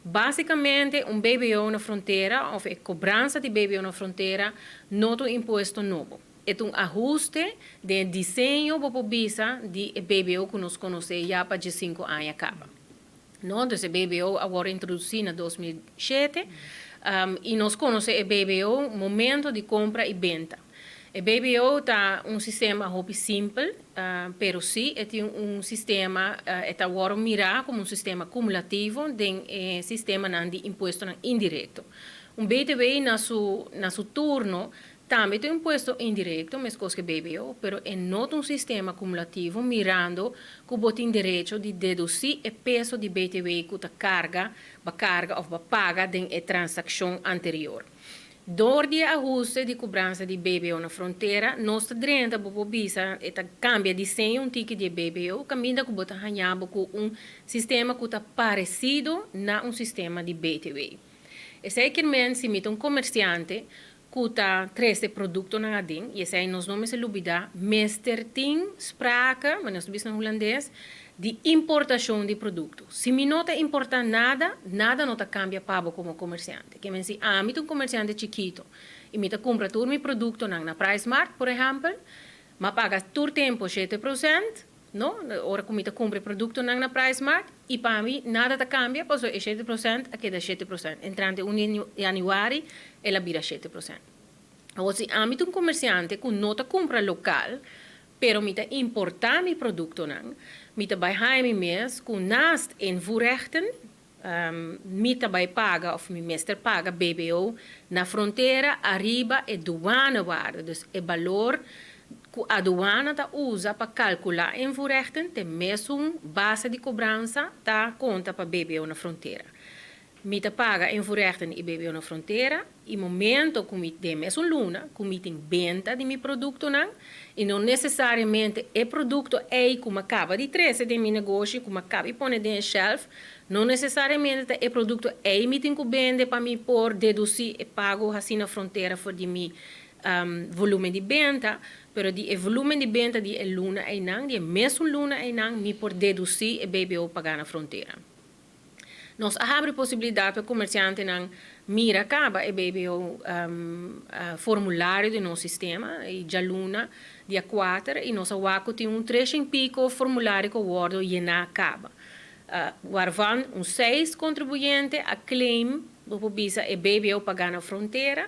Basicamente, un BBO na frontera, of e cobransa di BBO na frontera, no ta un impuesto nobo. E un ahuste di diseño, bo bisa, di BBO cu nos conoce ya pa 5 aña caba. No? Anto, e BBO a wordo introduci na 2007 y nos conoce e BBO momento di compra y benta. E BBO ta un sistema hopi simpel, pero si e un sistema, ta awor mira como un sistema cumulativo di sistema di impuesto indirecto. Un BTW na su turno tambe tin impuesto indirecto, mescos cu BBO, pero e no un sistema cumulativo mirando cu bo tin derecho di deduci e peso di BTW cu ta carga, bo a carga of bo a paga den e transaccion anterior. Door di ahuste di cobransa di BBO na frontera, nos ta drenta, bo bisa, e ta cambia diseño un tiki di BBO, caminda cu bo ta haña bo cu un sistema cu ta parecido na un sistema di BTW. Esey kiermen, si mi un comerciante cu ta trece productonan aden, y esey nos no mester lubida, mester tin sprake, mas nos bisa na Hulandes, di importacion di producto. Si mi no ta importa nada, nada no ta cambia pa bo como comerciante. Kiermen, si ami un comerciante chikito y mi ta cumpra tur mi productonan na PriceSmart, por ehempel, m'a paga tur tempo 7%, no? Ora cu mi ta cumpra productonan na PriceSmart y pa mi nada ta cambia, paso e 7% a keda 7%. Entrante 1 januari, el a bira 7%. Of si ami un comerciante cu no ta cumpra local, pero mi ta importa mi productonan, mi ta bay haya mi mes cu naast invoerrechten, mi ta bay paga of mi mester paga BBO na frontera ariba e douanewaarde. Dus e balor cu e douane ta usa pa calcula invoerrechten, ta mesun base di cobransa ta conta pa BBO na frontera. Mi ta paga invoerrechten y BBO na frontera y momento cu mi den mesun luna, cu mi tin benta di mi productonan, y no necesariamente e producto ey cu m'a caba di trece den mi negoshi, cu m'a caba di pone den shelf, no necesariamente e producto ey mi tin cu bende pa mi por deduci e pago asina na frontera for di mi volumen di benta, pero di e volumen di benta di e luna eynan, di e mesun luna eynan, mi por deduci e BBO paga na frontera. Nos a habri posibilidad pa comerciantenan mira caba e BBO formulario di nos sistema y dialuna dia 4 y nos a wak cu tin un tres y pico formulario cu a wordo yena caba. Waarvan un seis contribuyente a claim, bo bisa, e BBO paga na frontera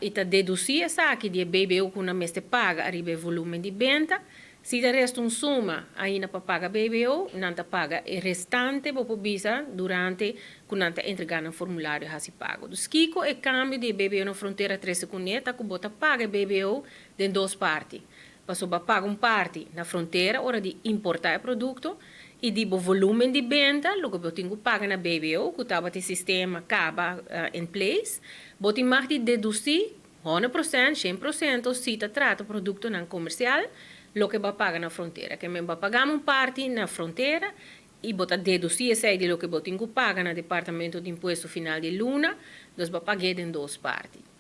y ta deduci esaki di e BBO cu nan mester paga ariba e volumen di benta. Si ta resta un suma ainda pa paga BBO, nan ta paga e restante, bo bisa, durante cu nan ta entrega e formulario haci pago. Dus kico e cambio di BBO na frontera trece cune ta cu bo ta paga BBO den dos parti. Paso bo paga un parti na frontera ora di importa e producto y di bo volumen di benta, loke bo tin cu paga na BBO, cu tabata e sistema caba in place, bo tin mag di deduci 100%, 100% si ta trata productonan comercial, loke bo a paga na frontera. Kiermen, bo a paga un parti na frontera y bo ta deduci esey di loke bo tin cu paga na departamento di impuesto final di luna, dus bo a paga den dos parti.